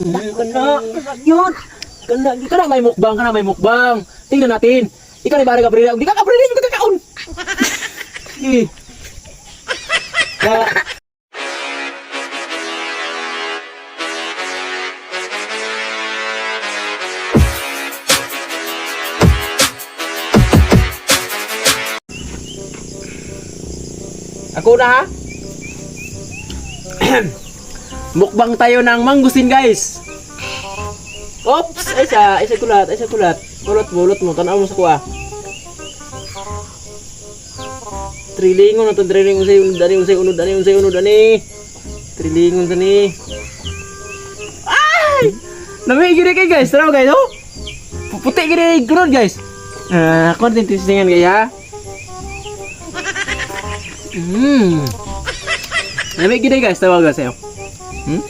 Kana, yun. Kana, kana may mukbang, kana may mukbang. Tingnan natin. Ikaw ni Barang Gabriel, di ka Gabriel, yung kakaon. Sige. Ka Ako na ha. Mukbang tayo ng mangustin, guys. Oops! Ay sa kulat, ay sa kulat. Kulot mo, ulot mo, tanaw mo sa kuha. Trilingon na to, trilingon sa unod, ani, unsay unod, ani, unsay unod, ani. Trilingon sa ni. Ay! Nami gini kay guys, tanaw guys, oh. Puti gini kunod guys. Ah, konting tistingan guys ha. Nami gini guys, tawag guys ayo. Hmm?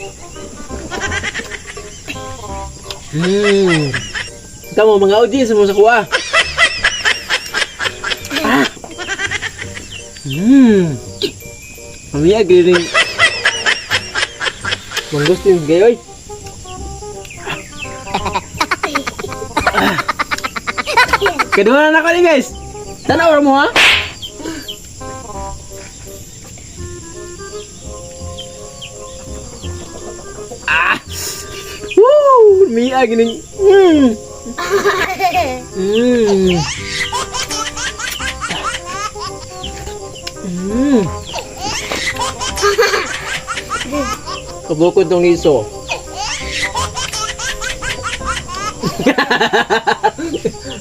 Hmm. Tamo mga audience mo sa kuha. Ah. Mamiya gini. Mangustin gayoy. Ah. Kedua na nako ni guys. Tanaw ra mo ha. Ah. Woo! Mia gini. Kabukod tong liso.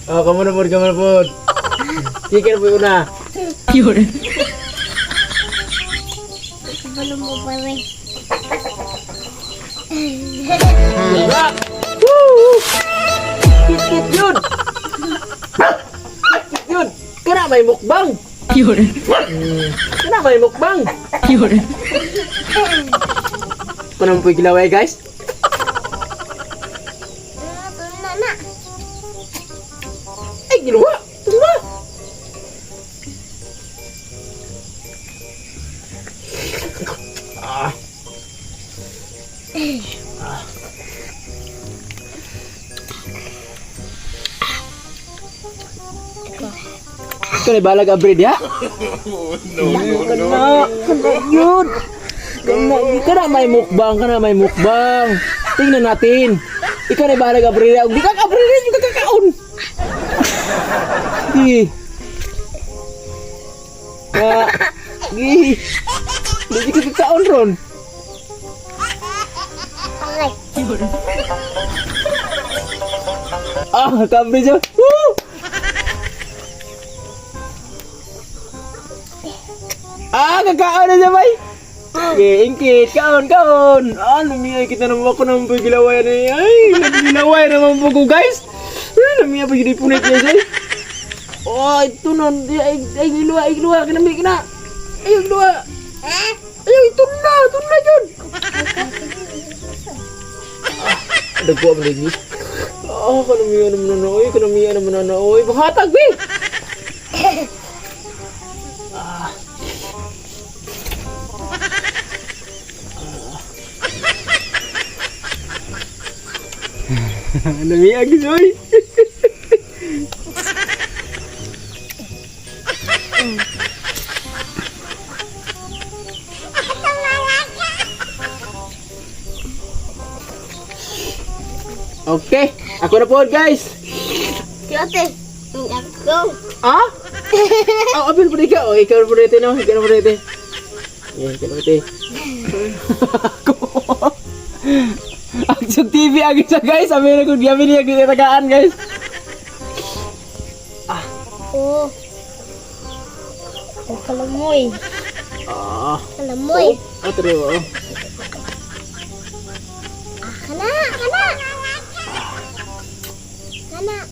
Oh, kamu na po, kamu na po. Kikir po yun na. Kabalo mo ba rin? Wala! Woo! Kit-kit yun! Kit-kit yun! Kana may mukbang! Kana may mukbang! Kuna mo po yung gilaway, guys? Na na. Ay, ginawa! Tuma! Ah. Ah. Ito na balag abrid ya? No, no, no. Kana, yun. Kana, kana may mukbang, kana may mukbang. Tingnan natin. Ikaw na balag abrid ya. Di ka abrid yung kakaon. Sige. Ah, gi. Di ka kakaon ron. Okay. Ah, kabri siya. Woo! Ah, kakaon na siya, bay. Okay, ingkit. Kaon, kaon. Ah, lumiyay kita naman ako naman po gilaway na eh. Ay, nagilaway naman po ko, guys. Ay, lumiya po yun ipunit niya siya. Oh, ito na. Ay, ay, giluwa, ay, giluwa. Kinami, kina. Ay, giluwa. Ay, ito na. Ito na, yun. Ah, dagpo ang lagi. Ah, kanamiya naman na oy, kanamiya naman na oy. Panghatag, be! Ah. Ah. Namiya gis, oy. Okay, ako na po, guys. Si ate. Ako. Ah? Oh, apil po ka. Oh, ikaw na po dito, no? Ikaw na po dito. Yan, ikaw na po dito. Ako. Action TV agi siya, guys. Sabi na kung gabi niya ginatagaan, guys. Oh. Oh, kalamoy. Ah. Kalamoy. Oh, true. Oh. Ah, kana, kana. Kana.